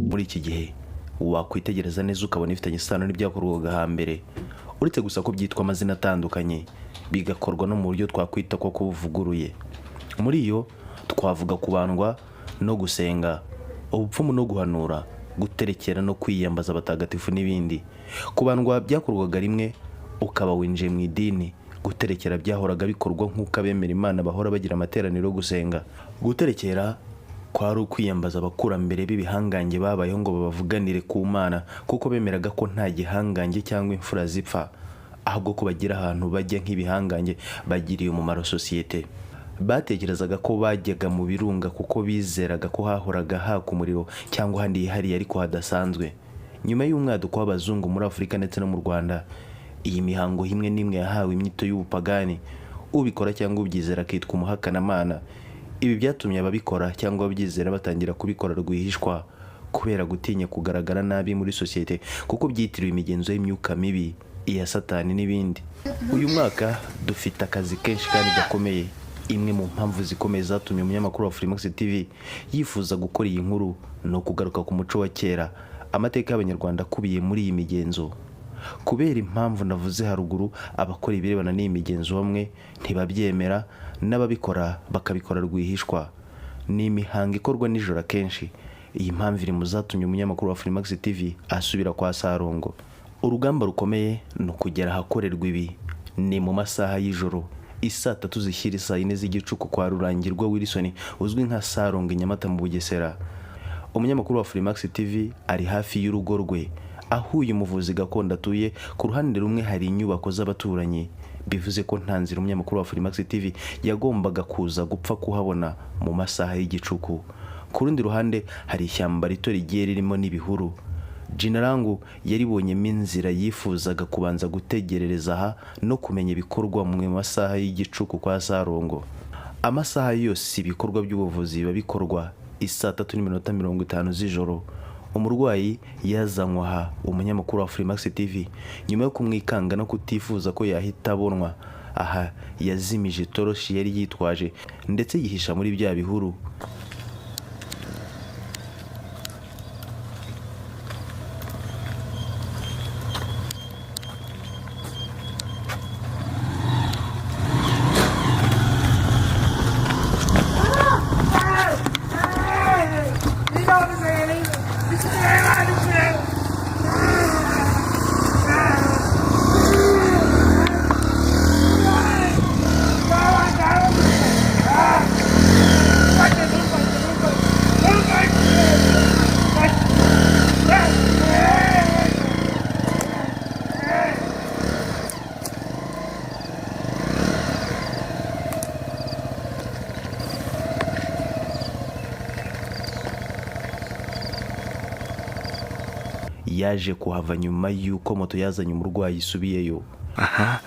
Muri iki gihe wakwitegereza neza ukabona ifitanye isano n'ibyakorwaga hambere, uretse gusa ko byitwa amazina atandukanye, bigakorwa no mu buryo twakwita ko buvuguruye. Muri iyo twavuga kubandwa no gusenga, ubupfumu no guhanura, guterekera no kwiyambaza abatagatifu n'ibindi. Kubandwa byakorwaga rimwe ukaba winjiye mu idini. Guterekera byahoraga bikorwa nk'uko abemera Imana bahora bagira amateraniro yo gusenga. Guterekera kwari ukwiyambaza abakurambere b'ibihangange babayeho ngo babavuganire ku Mana, kuko bemeraga ko nta gihangange cyangwa imfura zipfa, ahubwo ko bagira ahantu bajya nk'ibihangange bagiriye umumaro sosiyete. Batekerezaga ko bajyaga mu birunga kuko bizeraga ko hahoraga haka umuriro cyangwa ahandi hihariye ariko hadasanzwe. Nyuma y'umwaduko w'abazungu muri Afurika ndetse no mu Rwanda, iyi mihango imwe n'imwe yahawe inyito y'ubupagani, ubikora cyangwa ubyizera akitwa umuhakanamana. Ibi byatumye ababikora cyangwa ababyizera batangira kubikora rwihishwa kubera gutinya kugaragara nabi muri sosiyete, kuko byitiriwe imigenzo y'imyuka mibi, iya satani n'ibindi. Uyu mwaka dufite akazi kenshi kandi gakomeye. Imwe mu mpamvu zikomeye zatumye umunyamakuru wa Afrimax TV yifuza gukora iyi nkuru ni ukugaruka ku muco wa kera, amateka y'Abanyarwanda akubiye muri iyi migenzo. Kubera impamvu navuze haruguru, abakora ibirebana n'iyi migenzo bamwe ntibabyemera, n'ababikora bakabikora rwihishwa. Ni imihango ikorwa nijoro akenshi. Iyi mpamvu iri mu zatumye umunyamakuru wa Afrimax TV asubira kwa Sarongo. Urugamba rukomeye ni ukugera ahakorerwa ibi, ni mu masaha y'ijoro, isaa 3 zishyira isaa 4 z'igicuku kwa Rurangirwa Wilson uzwi nka Sarongo i Nyamata mu Bugesera. Umunyamakuru wa Afrimax TV ari hafi y'urugo rwe aho uyu muvuzi gakondo atuye. Ku ruhande rumwe hari inyubako z'abaturanyi, bivuze ko nta nzira umunyamakuru wa Afrimax TV yagombaga kuza gupfa kuhabona mu masaha y'igicuku. Ku rundi ruhande hari ishyamba rito rigiye ririmo n'ibihuru. Jinarangu yaribonyemo inzira yifuzaga kubanza gutegerereza aha no kumenya ibikorwa mu masaha y'igicuku kwa Sarongo. Amasaha yose ibikorwa by'ubuvuzi biba bikorwa. Isaa 3:50 z'ijoro umurwayi yazanywe aha. Umunyamakuru wa Afrimax TV nyuma yo kumwikanga no kutifuza ko yahita abonwa aha, yazimije itoroshi yari yitwaje ndetse yihisha muri bya bihuru. Yaje kuhava nyuma y'uko moto yazanye umurwayi isubiyeyo. Aha,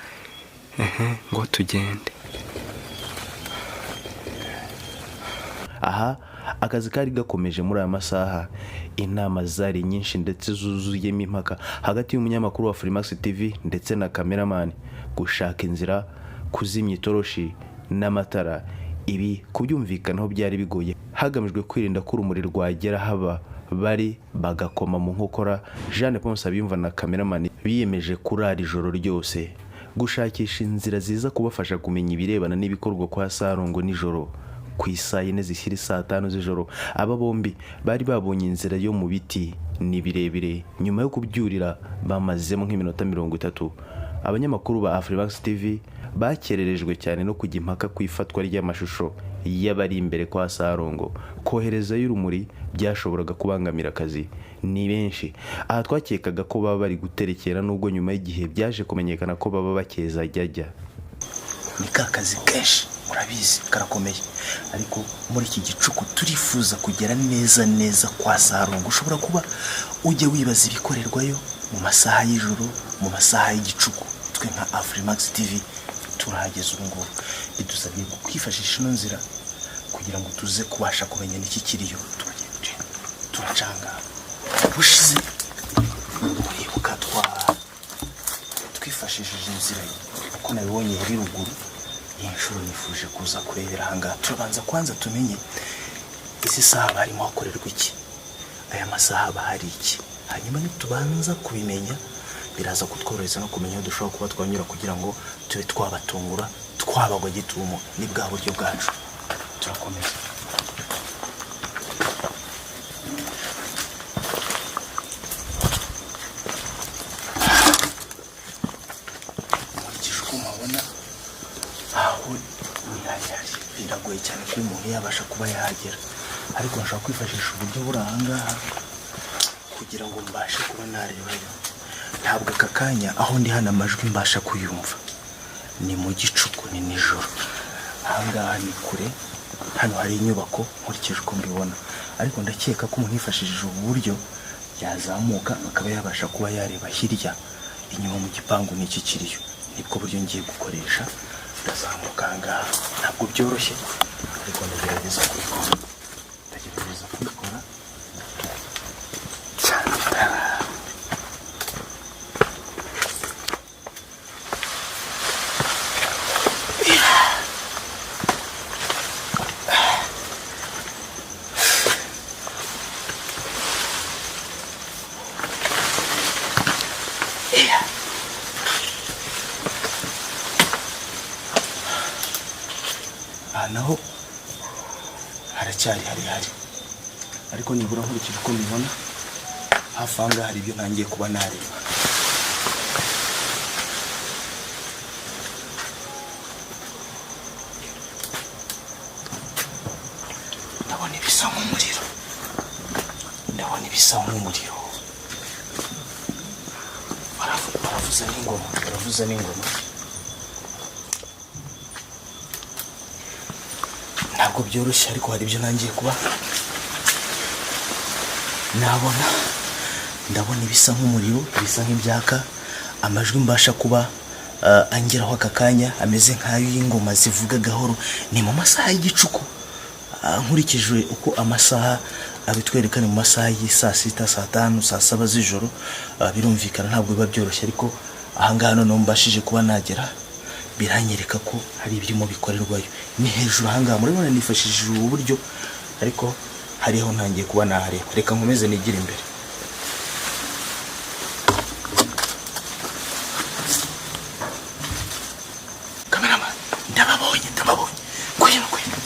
ehe, ngo tugende. Aha akazi kari gakomeje. Muri aya masaha inama zari nyinshi ndetse zuzuyemo impaka hagati y'umunyamakuru wa Afrimax TV ndetse na kameramani, gushaka inzira, kuzimya itoroshi n'amatara. Ibi kubyumvikanaho byari bigoye, hagamijwe kwirinda ko urumuri rwagera haba bari bagakoma mu nkokora. Jeanne Paul Nsabiyumva na kameramani biyemeje kurara ijoro ryose gushakisha inzira ziza kubafasha kumenya ibirebana n'ibikorwa kwa Sarongo nijoro. Ku isaa 4 zishyira isaa 5 z'ijoro aba bombi bari babonye inzira yo mu biti ni birebire, nyuma yo kubyurira bamazemo nk'iminota 30. Abanyamakuru ba Afrimax TV bakererejwe cyane no kujya impaka ku ifatwa ry'amashusho y'abari imbere kwa Sarongo. Koherezayo urumuri byashoboraga kubangamira akazi. Ni benshi aha twakekaga ko baba bari guterekera, nubwo nyuma y'igihe byaje kumenyekana ko baba bakeza jyajya. Ni ka kazi kenshi murabizi karakomeye, ariko muri iki gicuku turifuza kugera neza neza kwa Sarongo. Ushobora kuba ujya wibaza ibikorerwayo mu masaha y'ijoro, mu masaha y'igicuku. Twe nka Afrimax TV turahageze ubu ngubu, bidusabye kwifashisha ino nzira kugira ngo tuze kubasha kumenya n'iki kiriyo. Turacanga ubushize uribuka twifashishije inzira uko nabibonye yari ruguru Iyi nshuro nifuje kuza kurebera ahangaha. Turabanza kwanza tumenye izi saha harimo hakorerwa iki, aya masaha haba hari iki. Hanyuma nitubanza kubimenya biraza kutworohereza no kumenya aho dushobora kuba twanyura kugira ngo tube twabatungura, twabagwa gitumo. Ni bwa buryo bwacu, turakomeza. Nkurikije uko mpabona, aho ni harehare, biragoye cyane ko umuntu yabasha kuba yahagera, ariko nshobora kwifashisha uburyo buri aha ngaha kugira ngo mbashe kuba narebayo. Ntabwo aka kanya aho ndi hano amajwi mbasha kuyumva, ni mu gicuku, ni nijoro. Aha ngaha ni kure, hano hari inyubako nkurikije uko mbibona, ariko ndakeka ko umuntu yifashishije ubu buryo yazamuka akaba yabasha kuba yareba hirya inyuma mu gipangu n'iki kiriyo. Nibwo buryo ngiye gukoresha, ndazamuka aha ngaha. Ntabwo byoroshye ariko ndagerageza kubikora, ndagerageza kubikora. Cyane. Aha naho haracyari harehare, ariko nibura nkurikije uko mbibona hafi aha ngaha hari ibyo ntangiye kuba nareba. Ndabona ibisa nk'umuriro, ndabona ibisa nk'umuriro. Baravuza n'ingoma, baravuza n'ingoma. Ntabwo byoroshye ariko hari ibyo ntangiye kuba nabona. Ndabona ibisa nk'umuriro, bisa nk'ibyaka, amajwi mbasha kuba angeraho aka kanya ameze nk'ayo y'ingoma zivuga gahoro. Ni mu masaha y'igicuku. Nkurikije uko amasaha abitwereka, ni mu masaha y'i saa sita, saa tanu, saa saba z'ijoro. Birumvikana ntabwo biba byoroshye, ariko ahangaha noneho mbashije kuba nagera biranyereka ko hari ibirimo bikorerwayo. Ni hejuru ahangaha murabona, nifashishije ubu buryo ariko hariho ntangiye kuba nahareba. Reka nkomeze nigire imbere. Kameramani, ndababonye, ndababonye, ngwino, ngwino.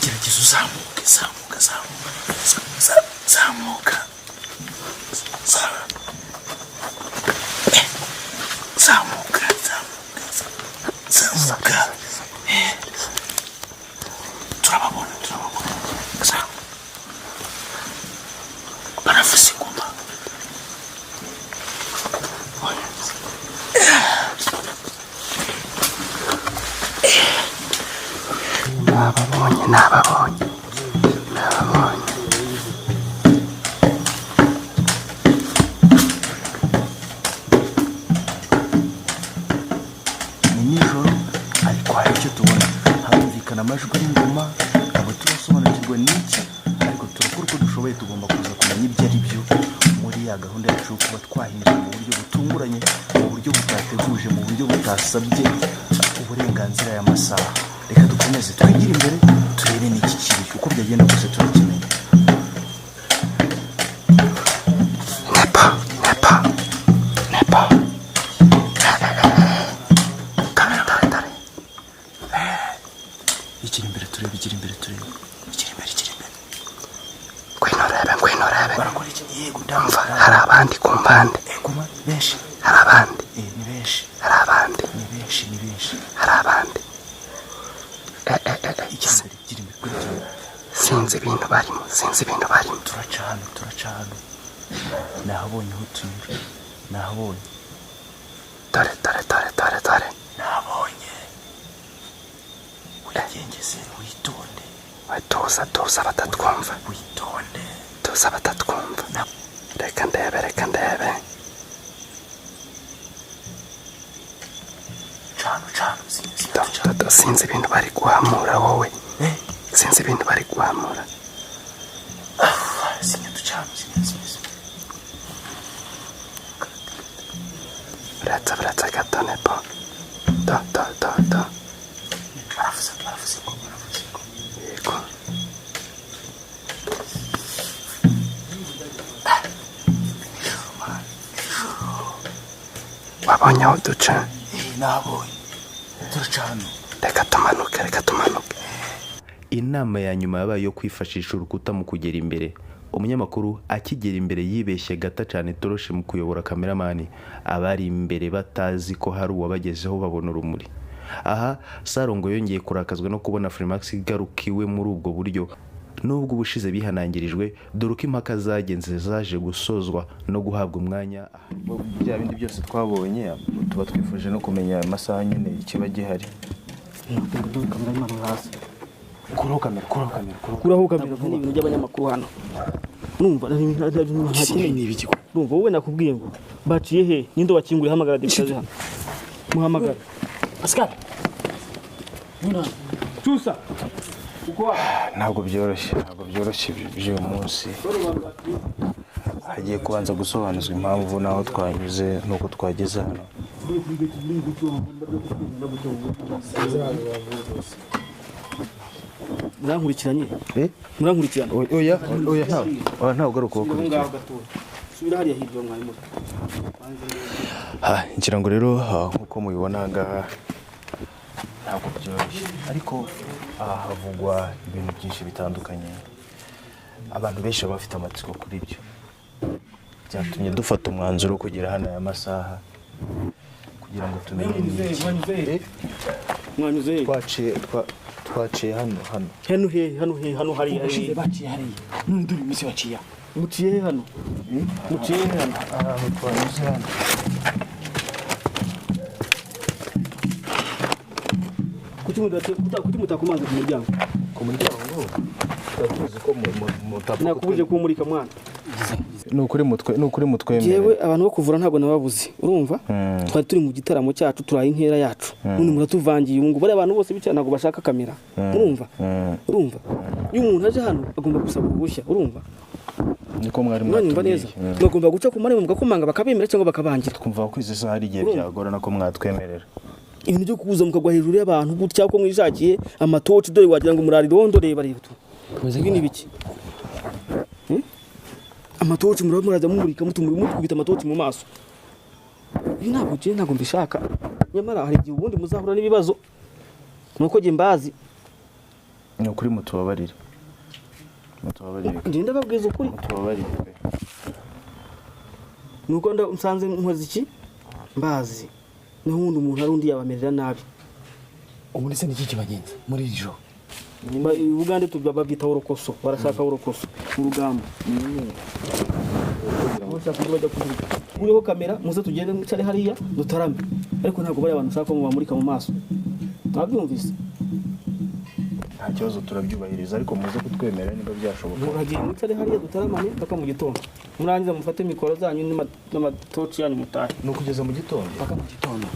Gerageza uzamuke, zamuka, zamuka, zamuka, zamuka, zamuka, zamuka. Turababona, turababona. Zamuka. Baravuza ingoma. Nababonye, nababonye, nababonye. Ni nijoro ariko hari icyo tubona, harumvikana amajwi y'ingoma. Ntabwo turasobanukirwa n'iki, ariko turakora uko dushoboye, tugomba kuza kumenya ibyo ari byo muri ya gahunda yacu yo kuba twahinjira mu buryo butunguranye, mu buryo butateguje, mu buryo butasabye uburenganzira aya masaha. Reka dukomeze twigire imbere turebe n'iki kiri, uko byagenda kose turakimenya. Nepo, nepo, nepo. Dore, dore, dore. Ikiri imbere turebe, ikiri imbere turebe, ikiri imbere, ikiri imbere. Ngwino urebe, ngwino urebe. Barakora iki? Yego. Umva, Ndamva. hari abandi ku mpande. Kuma benshi. Hari abandi. Ni benshi. Hari abandi. Ni benshi, ni benshi. Hari abandi. Eh, eh, eh, eh. Ikiri imbere, ikiri imbere, kurikira. Sinzi ibintu barimo, sinzi ibintu barimo. Turaca hano, turaca hano. Nahabonye aho tunyura, nahabonye. Dore, dore, dore, dore, dore. Nahabonye. Wigengese, witonde. We, tuza, tuza batatwumva. Witonde. Tuza batatwumva. Reka ndebe, reka ndebe. Cano, cano, zimya, zimya. Do, do, do, sinzi ibintu bari guhamura wowe. Eh. Sinzi ibintu bari guhamura. Zimya, ducano, zimya, zimya, zimya. Buratsa, buratsa gato, nepo. Do, do, do, do. Wabonye aho duca? Nabonye turaca hano. Reka tumanuke, reka tumanuke. Inama ya nyuma yabaye iyo kwifashisha urukuta mu kugera imbere. Umunyamakuru akigera imbere yibeshye gato cyane itoroshi mu kuyobora kameramani, abari imbere batazi ko hari uwabagezeho babona urumuri. Aha Sarongo yongeye kurakazwa no kubona Freemax igaruka iwe muri ubwo buryo, nubwo ubushize bihanangirijwe. Dore uko impaka zagenze zaje gusozwa no guhabwa umwanya. Bya bindi byose twabonye, tuba twifuje no kumenya amasaha nyine ikiba gihari. Kamera hasi. Kuraho kamera, kuraho kamera, kuraho. Kuraho kamera vuba. Ibintu by'abanyamakuru hano numva Ni ibiki? Numva wowe nakubwiye ngo baciye he? Ninde wakinguye? Hamagara depite hano, muhamagara. Pascal. Cyusa. Ntabwo byoroshye, ntabwo byoroshye by'uyu munsi. Hagiye kubanza gusobanuzwa impamvu n'aho twanyuze n'uko twageze hano. Murankurikiranye? Murankurikirana? Oya, oya, ntabwo, oya, ntabwo ari ukubakurikira. Ngaho gatoya, subira hariya hirya mwarimu. Ha, ngira ngo rero nk'uko mubibona aha ngaha ntabwo byoroshye, ariko aha havugwa ibintu byinshi bitandukanye. Abantu benshi baba bafite amatsiko kuri byo. Byatumye dufata umwanzuro wo kugera hano aya masaha kugira ngo tumenye n'iki. Mwanyuze he? Twaciye hano hano. Hano he? Hano he? Hano hariya Ubushize he? baciye hariya. None dore iminsi baciye aha. Muciye he hano? Muciye he hano? Ahantu twanyuze hano. Kuki mutakomanze ku muryango? Ku muryango tuba tuzi ko mutapfa. Nakubuje kumurika mwana. Ni ukuri mutwe, ni ukuri mutwemerera. Jewe abantu bo kuvura ntabwo nababuze, urumva? Twari turi mu gitaramo cyacu, turaye inkera yacu, none muratuvangiye. Ubu ngo bariya abantu bose bicara ntabwo bashaka kamera, urumva? Urumva, iyo umuntu aje hano agomba gusaba uruhushya, urumva? Niko mwari Mwanyumva mwatubwiye. neza? Bagomba guca ku marembo mugakomanga, bakabemera cyangwa bakabangira. Twumva ko izi saha hari igihe byagorana ko mwatwemerera. Ibintu byo kuza mukagwa hejuru y'abantu gutya ko mwishakiye amatoci, dore wagira ngo murari rondo. Reba, reba tu, ibi ni ibiki? Amatoci muraba muraza mumurika, mutumuri mukubita amatoci mu maso. Ibi ntabwo je ntabwo mbishaka. Nyamara hari igihe ubundi muzahura n'ibibazo nuko jye mbazi. Ni ukuri mutubabarire, mutubabarire. Njye ndababwiza ukuri. Mutubabarire pe. Nuko nsanze nkoze iki mbazi, naho ubundi umuntu ari undi yabamerera nabi. Ubundi se niki kibagenza muri iri joro? I Bugande babyita urukoso, barashaka urukoso mu rugamba. Bashaka uburyo bajya kuvuga. Kuriho kamera, muze tugende mwicare hariya dutarame, ariko ntabwo bariya bantu ushaka ko mubamurika mu maso. Mwabyumvise? Nta kibazo, turabyubahiriza, ariko muze kutwemerera niba byashoboka. Muragiye mwicare hariya dutaramane mpaka mu gitondo, murangiza mufate mikoro zanyu n'amatoci yanyu mutahe. Ni ukugeza mu gitondo? Paka mu gitondo.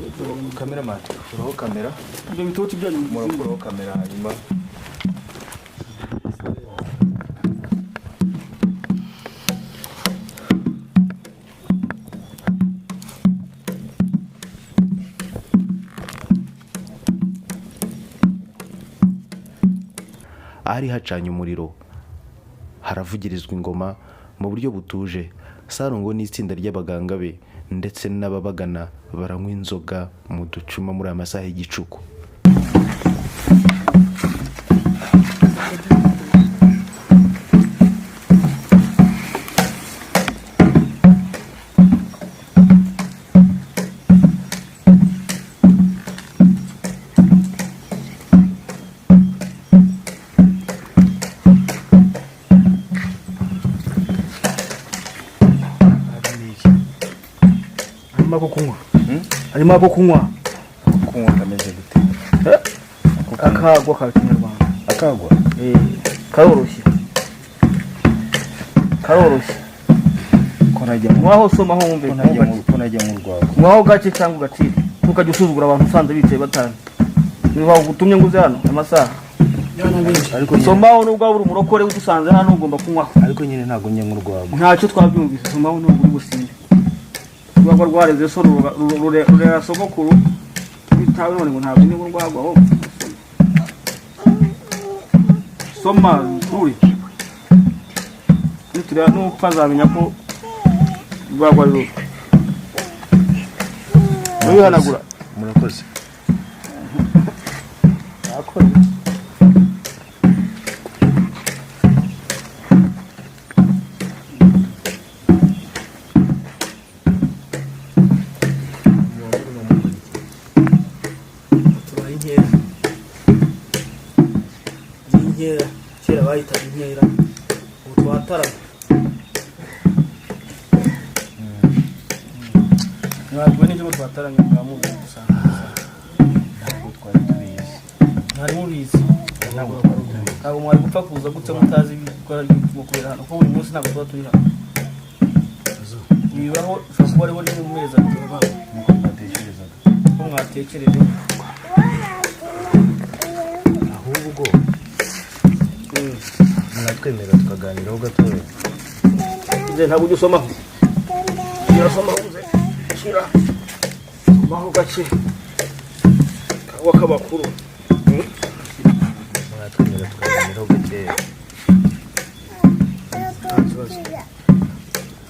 Kameramani, kuraho kamera. Ibyo bitoci byanyu. Murakuraho kamera hanyuma. Ahari hacanye umuriro haravugirizwa ingoma mu buryo butuje. Sarongo n'itsinda ry'abaganga be ndetse n'ababagana baranywa inzoga mu ducuma muri aya masaha y'igicuku. Harimo ako kunywa, harimo ako kunywa. Kunywa kameze gute? Akagwa ka kinyarwanda. Akagwa? Eh, karoroshye, karoroshye. Ko najya mu Mwaho somaho wumve. ko najya mu ko najya mu rwagwa. Mwaho gake cyangwa ugacira, ntukajya usuzugura abantu usanze bicaye batanu. Niba ugutumye ngo uze hano amasaha. Ariko nyine, Somaho, nubwo waba uri umurokore udusanze hano ugomba kunywaho. Ariko nyine ntabwo njya mu rwagwa. Ntacyo, twabyumvise. Somaho nubwo uri businde. Urwagwa rwareze so, rurera sogokuru bitawe, none ngo ntabwo niba urwagwa wowe. Soma ruri, nitureba nupfa azamenya ko urwagwa ari rubi. Wihanagura. Murakoze. Yakoze. Tubaye inkera. Ni inkera, kera bayitaga inkera, ubu twatarama. Ntabwo n'ibyo twataramye bwa mubi gusa. Ntabwo twari tubizi. Mwari mubizi. Ntabwo twari tubizi. Ntabwo mwari gupfa kuza gutya mutazi ibikora birimo kubera hano, kuko buri munsi ntabwo tuba turi hano. Bibaho, ushobora kuba ariho rimwe mu mezi 3 Nkuko twatekerezaga. Ko mwatekereje. Ahubwo mwatwemerera tukaganiraho gatoya. Nze ntabwo ujya usomaho. Urasomaho nze. Shyira. Somaho gake. Kawa k'abakuru. Mwatwemerera tukaganiraho gakeya. Nta kibazo.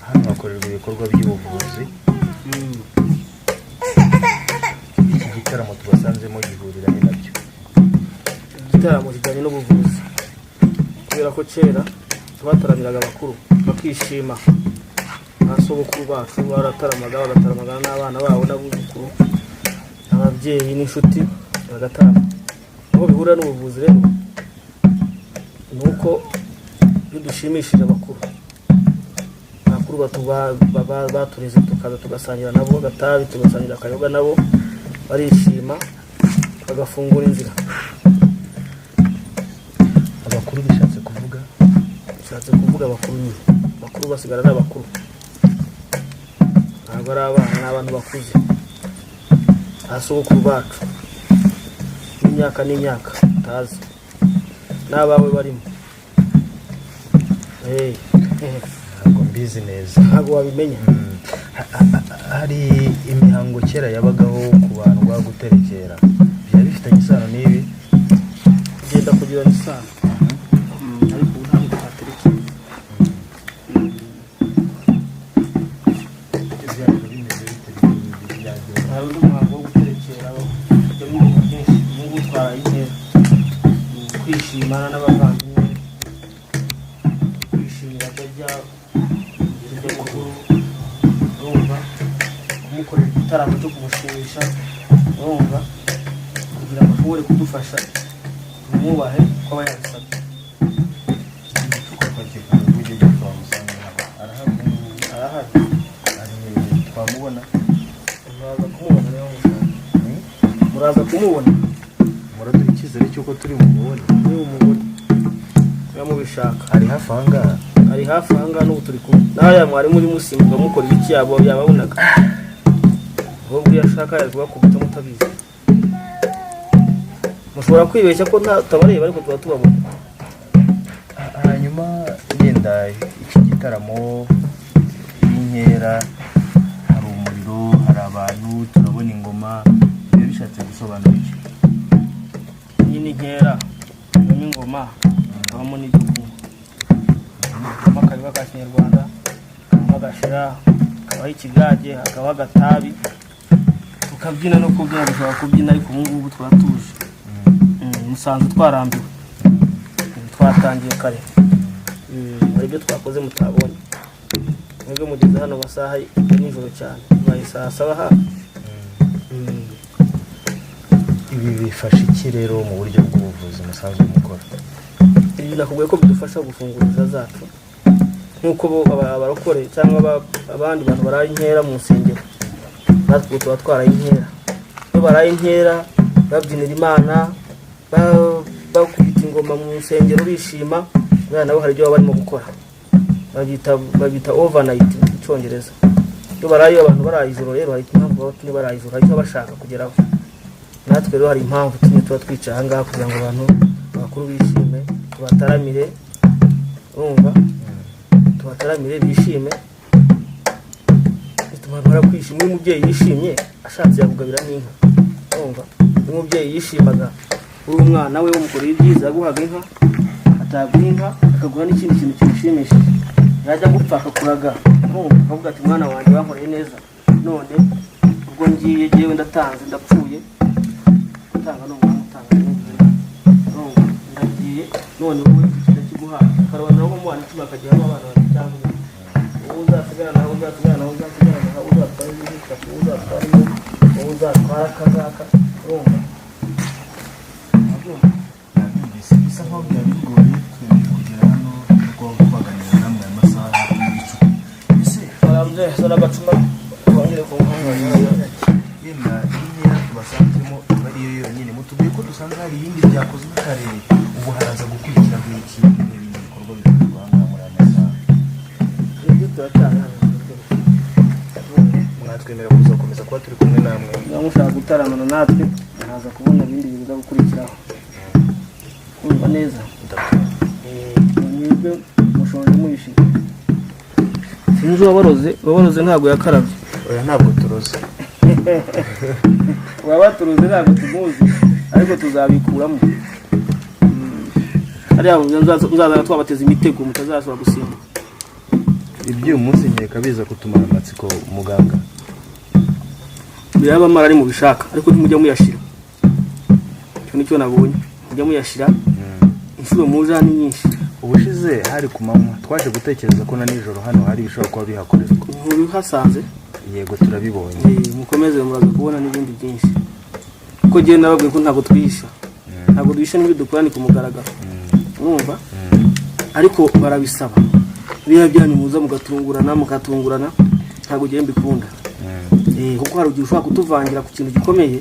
Hano hakorerwa ibikorwa by'ubuvuzi. Iki gitaramo tubasanzemo gihurira he nabyo? Igitaramo kijyanye n'ubuvuzi. Kubera ko kera twataramiraga abakuru bakishima. Ba sogokuru bacu barataramaga, bagataramaga n'abana babo n'abuzukuru, ababyeyi n'inshuti bagatarama. Aho bihurira n'ubuvuzi rero ni uko iyo dushimishije abakuru, abakuru batureze, tukaza tugasangira nabo agatabi, tugasangira akayoga nabo, barishima bagafungura inzira. Abakuru bishatse kuvuga? Bishatse kuvuga abakuru nyine, abakuru basigara ari abakuru, ntabwo ari abana, ni abantu bakuze, ba sogokuru bacu n'imyaka n'imyaka utazi n'abawe barimo. Hey. Ntabwo mbizi neza. Ntabwo wabimenya. Hari imihango kera yabagaho, kubandwa, guterekera, byaba bifitanye isano n'ibi? Genda kugirana isano, ariko ubu ntabwo twaterekera. Hari undi muhango wo guterekera ujyamo ibintu byinshi. Ubu ngubu twaraye inkera, kwishimana n'abavandimwe, kwishimira akajya mukuru, urumva, kumukorera igitaramo cyo kumushimisha, urumva, kugira ngo ashobore kudufasha, tumwubahe ko aba yabisabye. Arahari. Twamubona? Muraza kumubona niba mushaka. Muraza kumubona. Muraduha icyizere cy'uko turi bumubone? Niba umubona, niba mubishaka. Ari hafi aha ngaha? Ari hafi aha ngaha, n'ubu turi kumwe. N'ahariya mwari muri musimbuka mukora ibiki, yabo yababonaga. Ahubwo iyo ashaka yari kubakubita mutabizi. Mushobora kwibeshya ko tabareba, ariko tuba tubabona. Hanyuma yenda iki gitaramo y'inkera, hari umuriro, hari abantu, turabona ingoma, biba bishatse gusobanura iki? Nyine inkera habamo ingoma, habamo n'ibyo kunywa, habamo akayoga ka kinyarwanda, habamo agashira, hakabaho ikigage, hakabaho agatabi, tukabyina. No kubyina dushobora kubyina, ariko ubu ngubu twatuje. Musanzwe twarambiwe. Twatangiye kare. Hari ibyo twakoze mutabonye. Mwebwe mugeze hano amasaha ya nijoro cyane, bibaye saa saba hafi. Ibi bifasha iki rero mu buryo bw'ubuvuzi musanzwe mukora? Ibi nakubwiye ko bidufasha gufungura inzira zacu, nk'uko bo abarokore cyangwa abandi bantu baraye inkera mu nsengero, natwe ubu tuba twaraye inkera. Iyo baraye inkera babyinira Imana, bakubita ingoma mu nsengero bishima, buriya nabo hari ibyo baba barimo gukora, babyita overnight mu Cyongereza. Iyo baraye, abantu baraye ijoro rero, hari impamvu baba batumye baraye ijoro, hari icyo baba bashaka kugeraho. Natwe rero hari impamvu tumwe tuba twicaye aha ngaha, kugira ngo abantu bakuru bishime, tubataramire, urumva, tubataramire bishime, bituma bamara kwishima. Iyo umubyeyi yishimye, ashatse yakugabira n'inka, urumva. Iyo umubyeyi yishimaga uri umwana we, umukorera ibyiza, yaguhaga inka, ataguha inka akaguha n'ikindi kintu kimushimishije. Yajya gupfa akakuraga, urumva, akavuga ati: "Mwana wanjye wankoreye neza, none Ubwo ngiye jyewe ndatanze, ndapfuye. Gutanga ni umwanya utanga, urumva ndagiye. None wowe ndakiguhaye, karabana nabo mu bana 10 bakagiramo abana babiri cyangwa umwe. Wowe uzasigarana, wowe uzasigarana, wowe uzasigarana, wowe uzatwara ibindi bitatu, wowe uzatwara imwe, wowe uzatwara akangaka, urumva? Urabyumva? Nabyumvise, bisa nkaho byari bigoye twemeye kugera hano no kuba twaganira namwe aya masaha y'igicuku. Ese Zana agacuma twongere kunywa. Yenda inkera tubasanzemo iba ariyo yonyine, mutubwiye ko dusanze hari ibindi byakozwe kare, ubu haraza gukurikiraho iki n'ibindi bikorwa bikorwa aha ngaha muri aya masaha? Ibyo turacyari hano. Mwatwemera kuzakomeza kuba turi kumwe namwe? Niba mushaka gutaramana natwe, muraza kubona ibindi biza gukurikiraho. Kumva neza? Mwebwe mushonje muyishije, sinzi uwabaroze. Uwabaroze ntabwo yakarabye. Oya, ntabwo turoze. Uwabaturuze ntabwo tumuzi, ariko tuzabikuramo. Hariya nzaza twabateza imitego mutazashobora gusimbuka. Iby'uyu munsi nkeka biza kutumara amatsiko, muganga. Biraba amara ari mu bishaka, ariko ntimujya muyashira. Icyo nicyo nabonye, mujya muyashira. Inshuro muja ni nyinshi. Ubushize hari ku manywa, twaje gutekereza ko na nijoro hano hari ibishobora kuba bihakorerwa. Ntubihasanze? Yego, turabibonye. Mukomeze, muraza kubona n'ibindi byinshi, kuko njyewe nababwiye ko ntabwo twihisha, ntabwo duhisha n'ibyo dukora ni ku mugaragaro, urumva? Ariko barabisaba biriya byanyu muza mugatungurana, mukatungurana, ntabwo ugiye mbikunda. Kuko hari igihe ushobora kutuvangira ku kintu gikomeye,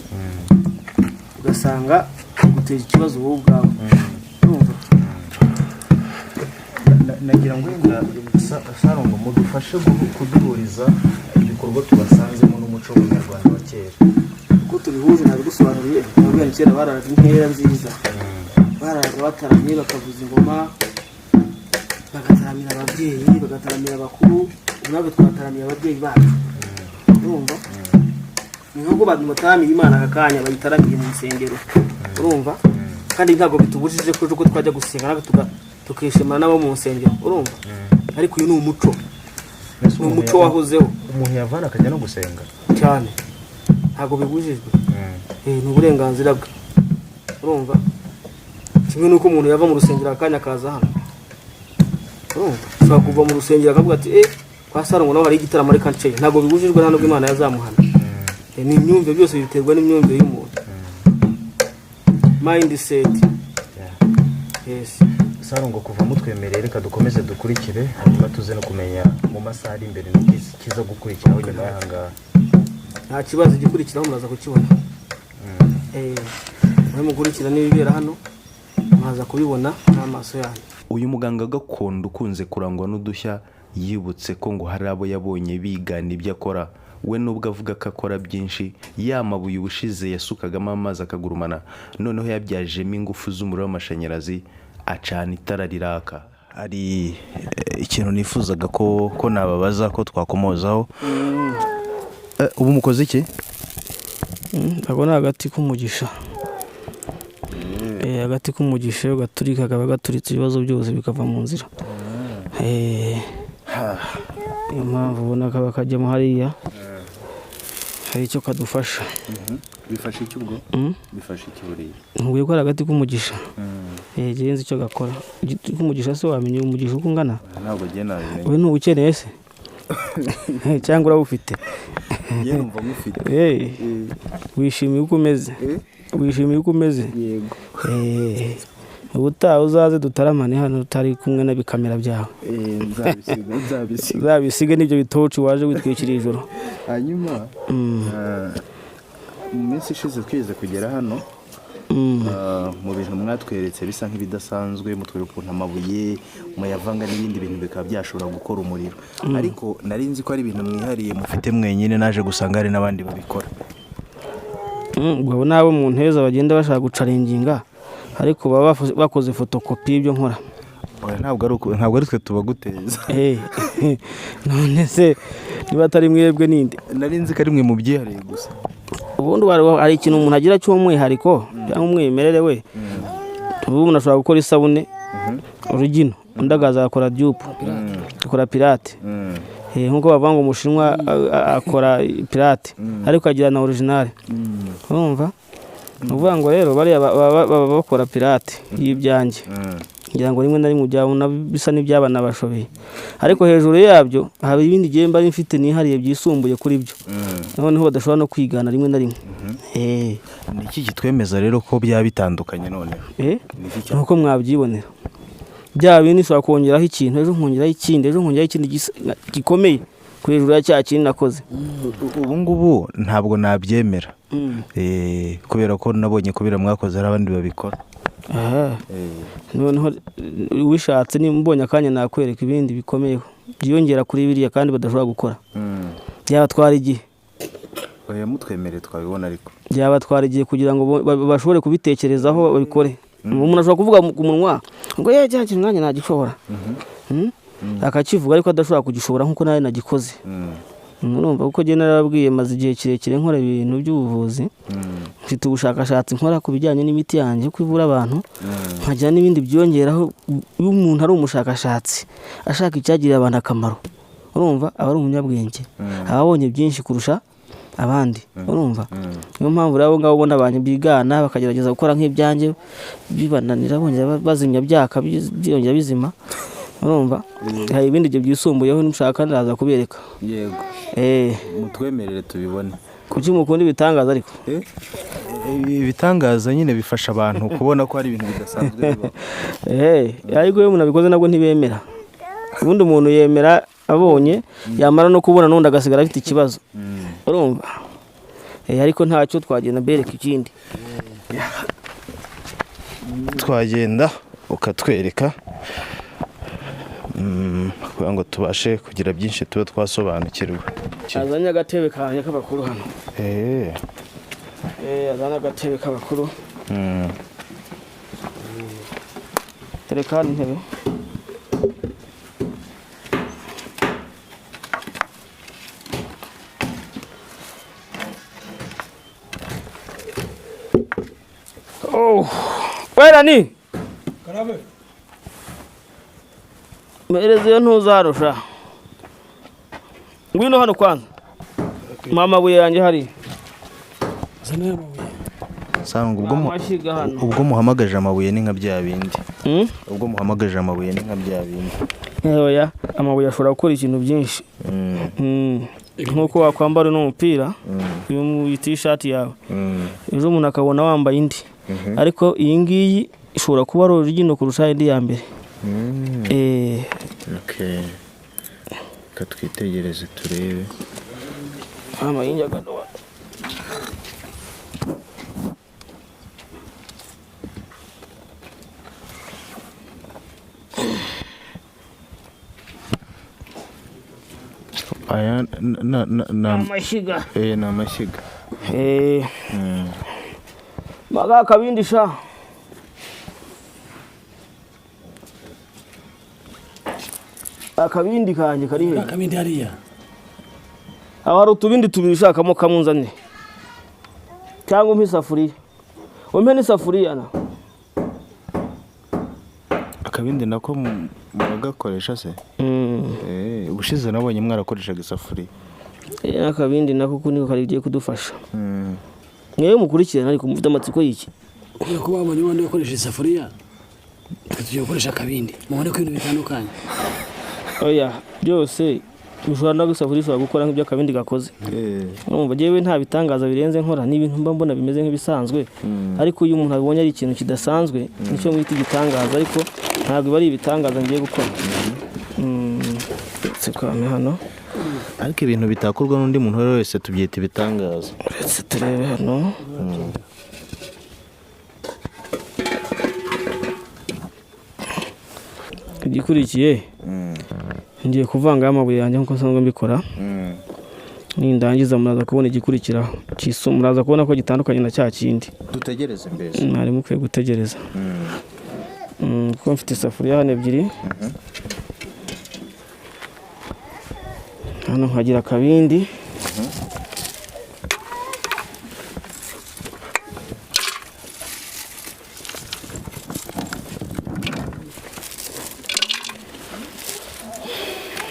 ugasanga bigutera ikibazo wowe ubwawe, urumva? Nagira ngo wenda Sarongo mudufashe kuduhuriza ibikorwa tubasanzemo n'umuco w'umunyarwanda wa kera. Uko tubihuje nabigusobanuriye, nababwira kera bararaga inkera nziza, bararaga bataramye, bakavuza ingoma, bagataramira ababyeyi, bagataramira abakuru. Ubu natwe twataramiye ababyeyi bacu, urumva? Ni nk'uko abantu bataramiye Imana aka kanya, bayitaramiye mu nsengero, urumva? Kandi ntabwo bitubujije ko ejo ko twajya gusenga natwe tukishimana n'abo mu nsengero, urumva? Ariko uyu ni umuco, ni umuco wahozeho. Umuntu yavana akajya no gusenga? Cyane, ntabwo bibujijwe. Ni uburenganzira bwe, urumva? Kimwe n'uko umuntu yava mu rusengero akanya akaza hano, urumva? Ushobora kuva mu rusengero akavuga ati: "Eh, kwa Sarongo naho hari igitaramo, ariko nceye." Ntabwo bibujijwe, nta nubwo Imana yazamuhana. Ni imyumvire, byose biterwa n'imyumvire y'umuntu, mindset, yes. Sarongo, kuva mutwemereye, reka dukomeze dukurikire, hanyuma tuze no kumenya mu masaha ari imbere n'ikiza gukurikiraho nyuma y'aha ngaha. Nta kibazo, igikurikiraho muraza kukibona. Mwe mukurikira n'ibibera hano, muraza kubibona n'amaso yanyu. Uyu muganga gakondo ukunze kurangwa n'udushya yibutse ko ngo hari abo yabonye bigana ibyo akora. We nubwo avuga ko akora byinshi, ya mabuye ubushize yasukagamo amazi akagurumana, noneho yabyajemo ingufu z'umuriro w'amashanyarazi, acana itara riraka. Hari ikintu nifuzaga ko nababaza, ko twakomozaho. Ubu mukoze iki? Ako ni agati k'umugisha. Agati k'umugisha iyo gaturika kaba gaturitse, ibibazo byose bikava mu nzira. Niyo mpamvu ubona kaba kajyamo hariya, hari icyo kadufasha. Bifasha iki ubwo? Bifasha iki buriya? Nkubwiye ko ari agati k'umugisha. Njyewe nzi icyo gakora. Igiti k'umugisha se wamenya umugisha uko ungana? Ntabwo ngiye nabimenya. We ntuwukeneye se cyangwa urawufite? Njye numva mufite. Wishimiye uko umeze? Wishimiye uko umeze? Yego. Ubutaha uzaze dutaramane hano utari kumwe n'abikamera byawe. Nzabisiga, nzabisiga. Uzabisige n'ibyo bitoci waje witwikiriye ijoro. Hanyuma mu minsi ishize twigeze kugera hano, mu bintu mwatweretse bisa nk'ibidasanzwe, mutwereka ukuntu amabuye muyavanga n'ibindi bintu bikaba byashobora gukora umuriro, ariko nari nzi ko ari ibintu mwihariye mufite mwenyine, naje gusanga hari n'abandi babikora. Ubwo n'abo mu nteza bagenda bashaka gucarenginga, ariko baba bakoze fotokopi y'ibyo nkora. Oya, ntabwo ari uko, ntabwo ari twe tubaguteza. None se niba atari mwebwe ninde? Nari nzi ko ari mwe mubyihariye gusa. Ubundi hari ikintu umuntu agira cy'umwihariko cyangwa umwimerere we. Ubu umuntu ashobora gukora isabune urugino, undi akaza agakora dupe, agakora pirate. Nk'uko bavuga ngo umushinwa akora pirate ariko agira na original. Urumva, ni ukuvuga ngo rero bariya baba bakora pirate y'ibyanjye, ngira ngo rimwe na rimwe byabona bisa n'ibyabanabashobeye, ariko hejuru yabyo hari ibindi gihe mba mfite nihariye byisumbuye kuri byo, noneho badashobora no kwigana rimwe na rimwe. Ni iki kitwemeza rero ko byaba bitandukanye noneho? Nuko mwabyibonera, bya bindi ushobora kongeraho ikintu, ejo nkongeraho ikindi, ejo nkongeraho ikindi gikomeye ku hejuru ya cya kindi nakoze. Ubu ngubu ntabwo nabyemera, kubera ko nabonye kubera mwakoze hari abandi babikora. Noneho wishatse nimbonye akanya nakwereka ibindi bikomeyeho byiyongera kuri biriya kandi badashobora gukora. Byabatwara igihe. Oya, mutwemerere twabibona ariko. Byabatwara igihe kugira ngo bashobore kubitekerezaho babikore. Umuntu ashobora kuvuga ku munwa ngo ye cya kintu nanjye nagishobora, akakivuga ariko adashobora kugishobora nk'uko nawe nagikoze. Murumva, kuko njye narababwiye maze igihe kirekire nkora ibintu by'ubuvuzi, mfite ubushakashatsi nkora ku bijyanye n'imiti yanjye uko ivura abantu, nkagira n'ibindi byiyongeraho. Iyo umuntu ari umushakashatsi ashaka icyagirira abantu akamaro, urumva aba ari umunyabwenge, aba abonye byinshi kurusha abandi. Urumva, niyo mpamvu rero abo ngabo ubona abantu bigana bakagerageza gukora nk'ibyanjye bibananira, bongera bazimya byaka byongera bizima. Urumva, hari ibindi ibyo byisumbuyeho nshaka ndaza kubereka. Yego. Mutwemerere tubibone. Kuki mukunda ibitangaza ariko? Ibitangaza nyine bifasha abantu kubona ko hari ibintu bidasanzwe bibaho. Ariko iyo umuntu abikoze nabwo ntibemera. Ubundi umuntu yemera abonye, yamara no kubona n'undi agasigara afite ikibazo. Urumva? Ariko ntacyo twagenda bereka ikindi. Twagenda ukatwereka kugira ngo tubashe kugira byinshi tuba twasobanukirwa. Azanye agatebe kanjye k'abakuru hano. Azanye agatebe k'abakuru. Tereka hano intebe. Oh, wera ni? Karabe. Mpereza iyo ntuzarusha. Ngwino hano kwanza. Mama buye yanjye hari. Sanga ubwo muhamagaje amabuye ni nka bya bindi. Ubwo muhamagaje amabuye ni nka bya bindi. Oya, amabuye ashobora gukora ikintu byinshi. Nkuko wakwambara n'umupira, uyu mu t-shirt yawe. Ejo umuntu akabona wambaye indi. Ariko iyi ngiyi ishobora kuba ari original kurusha indi ya mbere. Okay. Katwitegereze turebe. Amayinja gadoa. Aya na amashiga. Na amashiga. Maga kabindi sha. Akabindi kanje kari he? Akabindi hariya. Aho hari utubindi tubiri ushakamo kamunzane. Cyangwa umpe isafuriya. Umpe n'isafuriya na. Akabindi nako muragakoresha se? Ubushize nabonye mwarakoreshaga isafuriya. Akabindi nako kuniko karigiye kudufasha. Mwewe mukurikirana ariko mufite amatsiko y'iki? Kubera ko babonye abandi bakoresha isafuriya, twe tugiye gukoresha akabindi. Mubone ko ibintu bitandukanye. Oya, byose ushobora no gusafuriya ushobora gukora nk'ibyo akabindi gakoze. Urumva jewe nta bitangaza birenze nkora, ni ibintu mba mbona bimeze nk'ibisanzwe. Ariko iyo umuntu abonye ari ikintu kidasanzwe, nicyo mwita igitangaza, ariko ntabwo ari ibitangaza ngiye gukora. Tsikame hano. Ariko ibintu bitakorwa n'undi muntu wese tubyita ibitangaza. Uretse turebe hano. Igikurikiye ngiye kuvanga amabuye yanjye nkuko nsanzwe mbikora. Nindangiza muraza kubona igikurikiraho. Muraza kubona ko gitandukanye na cya kindi. Dutegereze mbese. Mwari mukwiye gutegereza. Kuko mfite isafuriya hano ebyiri. Hano nkagira akabindi.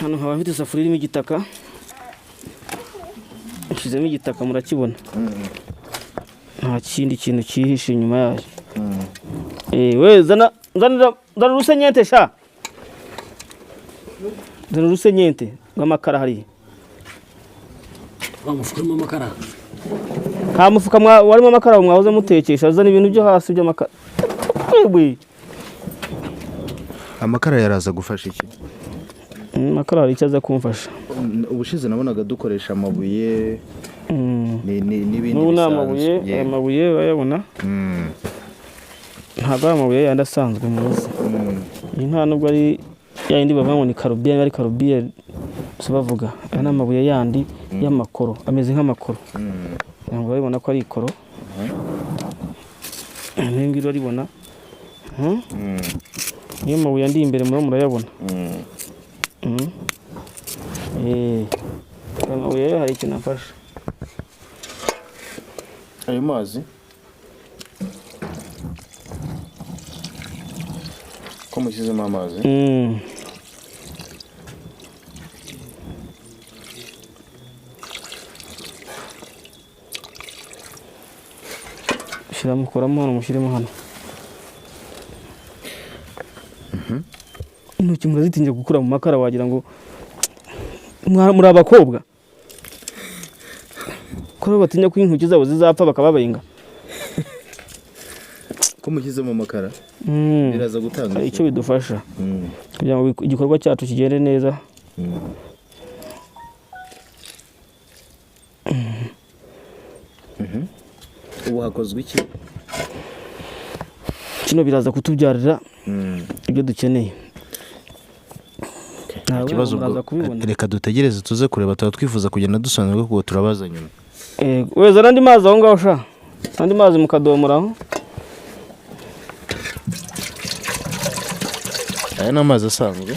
Hano nkaba mfite isafuriya irimo igitaka, nshyizemo igitaka, murakibona, nta kindi kintu cyihishe inyuma yayo. We zana, zanira, zana urusenyente sha, zana urusenyente rw'amakara hariya. Wa mufuka urimo amakara? Nta mufuka warimo amakara mwahoze mutekesha. Zana ibintu byo hasi by'amakara. Yewe. Amakara yaraza gufasha iki? Amakara hari icyo aza kumfasha. Ubushize nabonaga dukoresha amabuye n'ibindi N'ubu ni bisanzwe. amabuye. Aya mabuye urayabona, ntabwo ari amabuye yandi asanzwe muzi. Iyi nta nubwo ari ya yindi bavuga ngo ni karubiya, ari karubiya si bavuga. Aya ni amabuye yandi y'amakoro, ameze nk'amakoro. Ntabwo urabibona ko ari ikoro n'iyi ngiyi uraribona. Niyo mabuye andi imbere murimo murayabona. Aya mabuye yo hari ikintu afasha. Ayo mazi ko mushyizemo amazi? Shyiramo, kuramo hano, mushyiremo hano. Intoki murazitinya gukura mu makara, wagira ngo muri abakobwa ko batinya ko intoki zabo zizapfa bakababenga. Ko mushyizemo amakara biraza gutanga Hari iki? icyo bidufasha kugira ngo igikorwa cyacu kigende neza. Ubu hakozwe iki? Kino biraza kutubyarira ibyo dukeneye. Ntawe Ikibazo muraza ubwo kubibona. Reka dutegereze tuze kureba, tuba twifuza kugenda dusobanura kuko turabaza nyuma. Weza n'andi mazi aho ngaho sha, andi mazi mukadomora aho. Aya ni amazi asanzwe.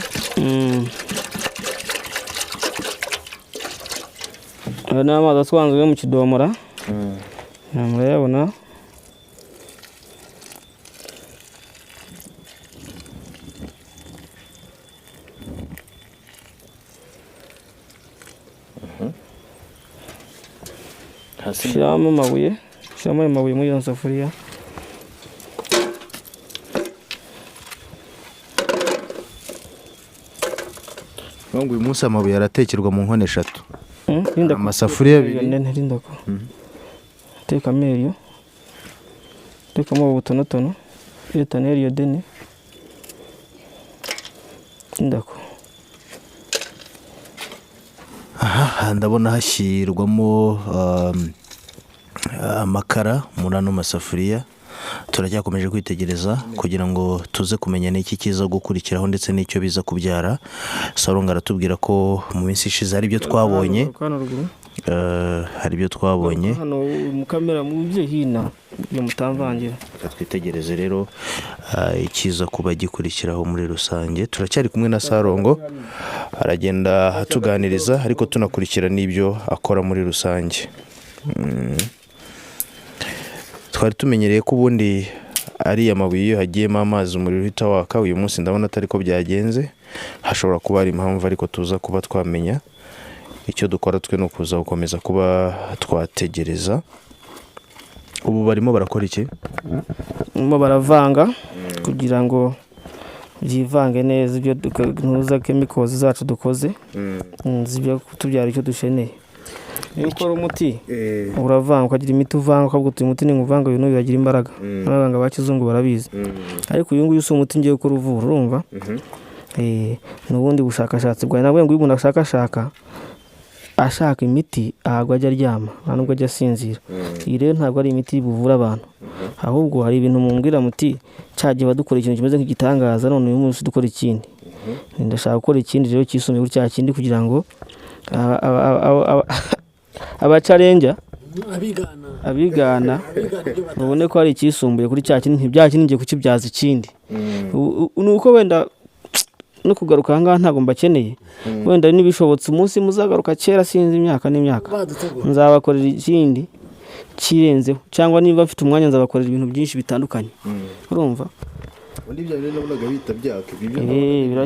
Aya ni amazi asanzwe yo mu kidomora. Murayabona. Hasi. Shyiramo amabuye, shyiramo ayo mabuye muri iyo safuriya. Ngo uyu munsi amabuye aratekerwa mu nkono eshatu. Rinda ko- Amasafuriya abiri. Nene, rinda ko tekamo eriyo, tekamo ubutonotono etane eriyo dene, rinda ko. Aha ndabona hashyirwamo amakara muri ano masafuriya. Turacyakomeje kwitegereza kugira ngo tuze kumenya n'iki kiza gukurikiraho ndetse n'icyo biza kubyara. Saronga aratubwira ko mu minsi ishize hari ibyo twabonye. Hano ruguru. Hari ibyo twabonye. Hano mu kamera mubye hino ibyo mutamvangira. Reka twitegereze rero ikiza kuba gikurikiraho muri rusange. Turacyari kumwe na Sarongo, aragenda atuganiriza ariko tunakurikira n'ibyo akora muri rusange. Twari tumenyereye ko ubundi ariya mabuye iyo hagiyemo amazi umuriro uhita waka. Uyu munsi ndabona atari ko byagenze, hashobora kuba hari impamvu ariko tuza kuba twamenya. Icyo dukora twe ni ukuza gukomeza kuba twategereza. Ubu barimo barakora iki? Barimo baravanga kugira ngo byivange neza ibyo ntuza chemicals zacu dukoze, zijya kutubyara icyo dukeneye. Iyo ukora umuti uravanga, ukagira imiti uvanga, ukavuga uti uyu muti ninguvanga uyu n'uyu biragira imbaraga. N'abaganga ba kizungu barabizi. Ariko uyu nguyu si umuti ngiye gukora uvura, urumva? Ni ubundi bushakashatsi bwawe. Nabwo ngo iyo umuntu ashakashaka ashaka imiti ntabwo ajya aryama, nta nubwo ajya asinzira. Iyi rero ntabwo ari imiti buvura abantu, ahubwo hari ibintu mumbwira muti cya gihe dukora ikintu kimeze nk'igitangaza, none uyu munsi dukora ikindi. Ndashaka gukora ikindi rero cyisumbuye kuri cya kindi kugira ngo abacarenja abigana abigana abigana ibyo babone ko hari icyisumbuye kuri cya kindi, ntibya kindi ngiye kukibyaza ikindi. Ni uko wenda no kugaruka aha ngaha ntabwo mbakeneye, wenda n'ibishobotse umunsi muzagaruka kera sinzi imyaka n'imyaka badutegura nzabakorera ikindi kirenzeho, cyangwa niba mfite umwanya nzabakorera ibintu byinshi bitandukanye, urumva. Undi bya bintu nabonaga bita byaka, ibi byo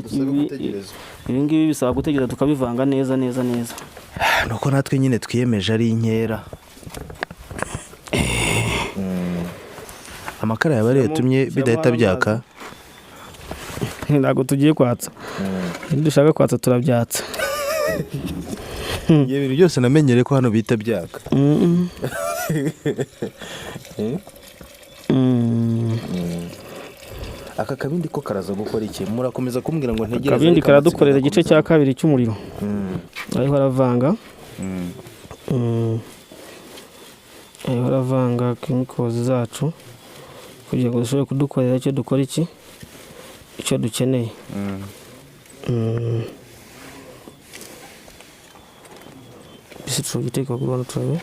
bisaba gutegereza. Ibi ngibi bisaba gutegereza tukabivanga neza neza neza. Nuko natwe nyine twiyemeje ari inkera. Amakara yaba ariyo yatumye bidahita byaka. Ntabwo tugiye kwatsa. Iyo dushaka kwatsa turabyatsa. Ibyo bintu byose namenyereye ko hano bita byaka. Aka kabindi ko karaza gukora iki? Murakomeza kumbwira ngo ntegereze. Akabindi karadukorera igice cya kabiri cy'umuriro. Ariho aravanga. Ariho aravanga chemicals zacu kugira ngo dushobore kudukorera icyo dukora iki icyo dukeneye. Bisi turabiteka kuri hano turabe.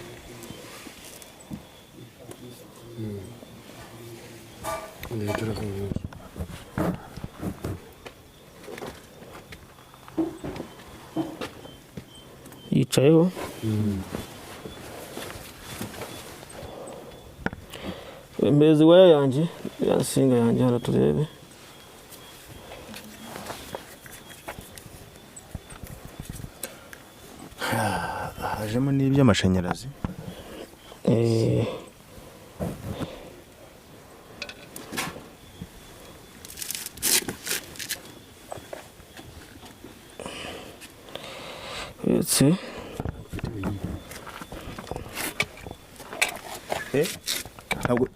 Yicayeho. Mbezi waya yanjye yasinga yanjye hano turebe. Hajemo n'iby'amashanyarazi. Ntabwo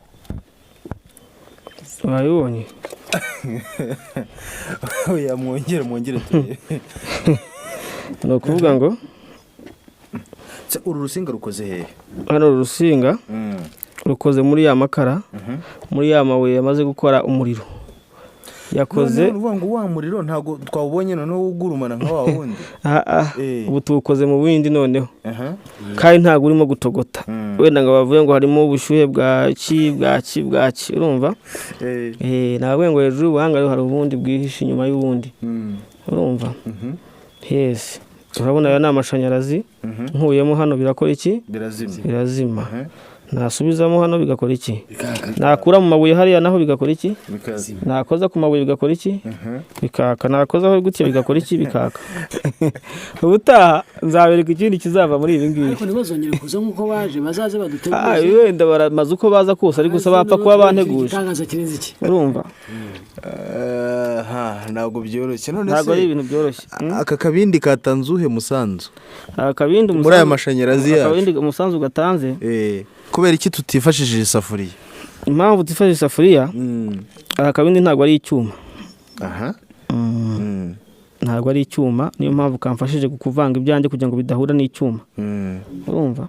wabibonye. Oya, mwongere turebe. Ni ukuvuga ngo uru rusinga rukoze hehe? Hano uru rusinga rukoze muri ya makara, muri ya mabuye yamaze gukora umuriro. Yakoze uvuga ngo wa muriro ntabwo twawubonye noneho ugurumana nka wa wundi. Ubu tuwukoze mu bindi noneho. Kandi ntabwo urimo gutogota. Wenda ngo bavuye ngo harimo ubushyuhe bwa ki bwa ki bwa ki, urumva? Ntabwo ngo hejuru y'ubuhanga hari ubundi bwihishe inyuma y'ubundi. Urumva? Yes. Urabona aya ni amashanyarazi, nkuyemo hano birakora iki? Birazima. Nasubizamo hano bigakora iki? Nakura mu mabuye hariya naho bigakora iki? Nakoza ku mabuye bigakora iki? Bikaka. Nakoza aho gutya bigakora iki? Bikaka. Ubutaha nzabereka ikindi kizava muri ibi ngibi. Ariko ntibazongere kuza nkuko baje, bazaze badutegure. Wenda baramaze uko baza kose, ariko gusa bapfa kuba banteguje. Igitangaza kirenze iki? Urumva? Ntabwo byoroshye. None se ntabwo ari ibintu byoroshye. Aka kabindi katanze uhe musanzu? Aka kabindi muri aya mashanyarazi yacu. Akabindi umusanzu gatanze. Kubera iki tutifashishije isafuriya? Impamvu tutifashishije isafuriya, aka kabindi ntabwo ari icyuma. Ntabwo ari icyuma, niyo mpamvu kamfashije kuvanga ibyanjye kugira ngo bidahura n'icyuma. Urumva?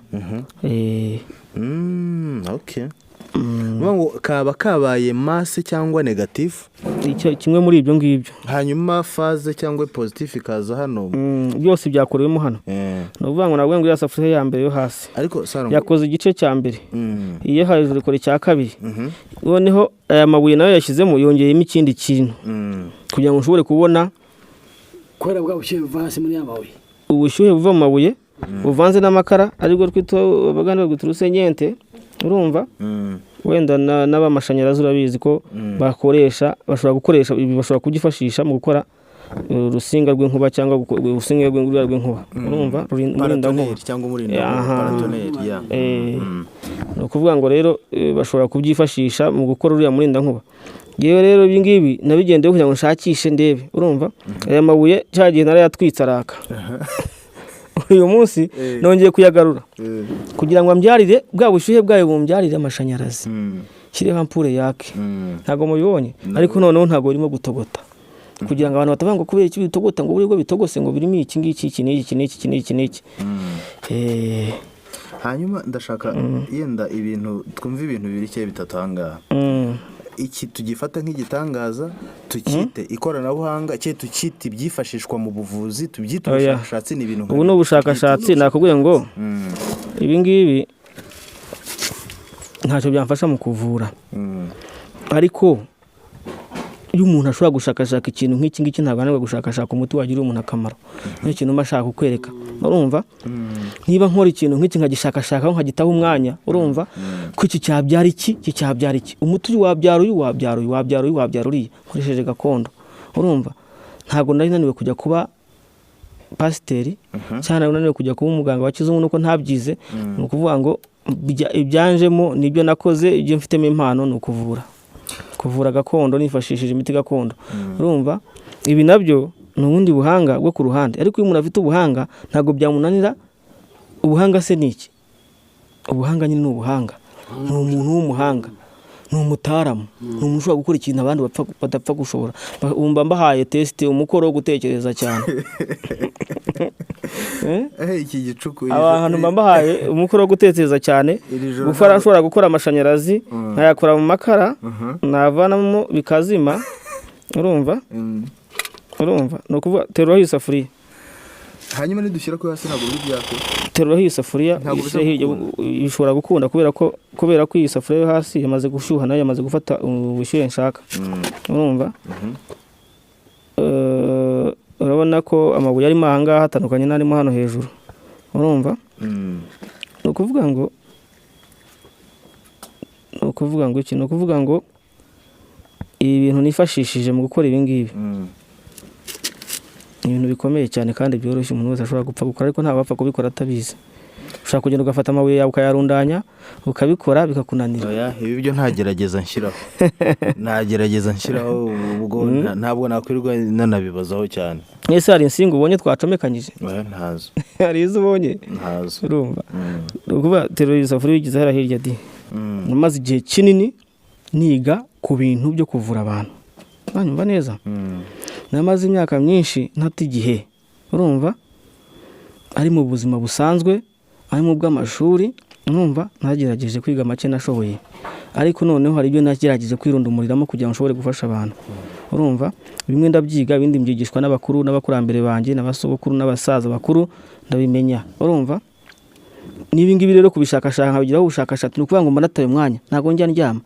Okay. Ngo kaba kabaye masse cyangwa negatif, icyo kimwe muri ibyo ngibyo. Hanyuma phase cyangwa positif ikaza hano. Byose byakorewemo hano. No kuvuga ngo nabwo ngo ya safuriya ya mbere yo hasi. Ariko yakoze igice cya mbere. Iyo hejuru ikora icya kabiri. Noneho aya mabuye nayo yashyizemo yongeyemo ikindi kintu. Kugira ngo ushobore kubona kubera bwa bushyuhe buva hasi muri ya mabuye. Ubushyuhe buva mu mabuye buvanze n'amakara ariko twita abaganda bagwita urusenyente. Urumva? Wenda n'abamashanyarazi urabizi ko bakoresha, bashobora gukoresha ibi, bashobora kubyifashisha mu gukora urusinga rw'inkuba cyangwa urusinga rw'inkuba. Urumva? Umurindankuba cyangwa umurindankuba paratoneri ya. Ni ukuvuga ngo rero bashobora kubyifashisha mu gukora uriya murindankuba. Yewe rero ibi ngibi nabigendeye kugira ngo nshakishe ndebe. Urumva? Aya mabuye cyagiye narayatwitse araka. Uyu munsi nongeye kuyagarura kugira ngo ambyarire bwa bushyuhe bwayo bumbyarire amashanyarazi. Shyireho ampure yake. Ntabwo mubibonye, ariko noneho ntabwo birimo gutogota. Kugira ngo abantu batavuga ngo kubera iki bitogota, ngo buri bitogose ngo birimo iki ngiki iki n'iki n'iki n'iki n'iki. Hanyuma ndashaka yenda ibintu twumva ibintu bibiri cyangwa bitatu ahangaha. Iki tugifata nk'igitangaza, tukite ikoranabuhanga, cye tukite ibyifashishwa mu buvuzi, tubyite ubushakashatsi. Ni ibintu ubu ni ubushakashatsi. Nakubwiye ngo ibi ngibi ntacyo byamfasha mu kuvura, ariko iyo umuntu ashobora gushakashaka ikintu nk'iki ngiki ntabwo ananirwa gushakashaka umuti wagirira umuntu akamaro. Niyo kintu mba ashaka kukwereka. Urumva, niba nkora ikintu nk'iki nkagishakashakaho, nkagitaho umwanya, urumva ko iki cyabyara iki, iki cyabyara iki, umuti uyu wabyara uyu, wabyara uyu, wabyara uyu, wabyara uriya, nkoresheje gakondo. Urumva, ntabwo nari naniwe kujya kuba pasiteri cyangwa nari naniwe kujya kuba umuganga wa kizungu nuko ntabyize. Ni ukuvuga ngo ibyanjemo nibyo nakoze, ibyo mfitemo impano ni ukuvura, kuvura gakondo nifashishije imiti gakondo. Urumva, ibi nabyo ni ubundi buhanga bwo ku ruhande, ariko iyo umuntu afite ubuhanga ntabwo byamunanira. Ubuhanga se ni iki? Ubuhanga nyine ni ubuhanga, ni umuntu w'umuhanga, ni umutaramu, ni umuntu ushobora gukora ikintu abandi badapfa gushobora. Wumva mbahaye test, umukoro wo gutekereza cyane. Eh? Iki gicuku Abantu mba mbahaye umukoro wo gutekereza cyane. Iri joro Gukora, ashobora gukora amashanyarazi nkayakora mu makara, navanamo bikazima. Urumva, urumva, ni ukuvuga teruraho iyi safuriya. Hanyuma nidushyira ko hasi ntabwo biri byake? Teruraho iyi safuriya. Ntabwo biza Uyishyire hirya. Ishobora gukunda kubera ko iyi safuriya yo hasi yamaze gushyuha, nayo yamaze gufata ubushyuhe nshaka. Urumva, urabona ko amabuye arimo aha ngaha atandukanye n'arimo hano hejuru. Urumva, ni ukuvuga ngo iki? Ni ukuvuga ngo ibi bintu nifashishije mu gukora ibi ngibi ni ibintu bikomeye cyane kandi byoroshye umuntu wese ashobora gupfa gukora, ariko ntabwo apfa kubikora atabizi. Ushobora kugenda ugafata amabuye yawe ukayarundanya, ukabikora bikakunanira. Oya, ibi byo ntagerageza nshyiraho, ntagerageza nshyiraho ubwo ntabwo nakwirirwa nanabibazaho cyane. Ese hari insinga ubonye twacomekanyije? Oya, ntazo. Hari izo ubonye? Ntazo. Urumva, ni ukuvuga terura iyi safuriya uyigize hariya hirya di. Namaze igihe kinini niga ku bintu byo kuvura abantu, banyumva neza. Namaze imyaka myinshi ntata igihe, urumva, ari mu buzima busanzwe, ari mu bw'amashuri. Urumva, nagerageje kwiga make nashoboye, ariko noneho hari ibyo nagerageje kwirundumuriramo kugira ngo nshobore gufasha abantu. Urumva, bimwe ndabyiga, ibindi mbyigishwa n'abakuru n'abakurambere banjye n'abasogokuru n'abasaza bakuru, ndabimenya. Urumva, n'ibi ngibi rero kubishakashaka nkabigiraho ubushakashatsi, ni ukuvuga ngo mba nataye umwanya, ntabwo njya ndyama.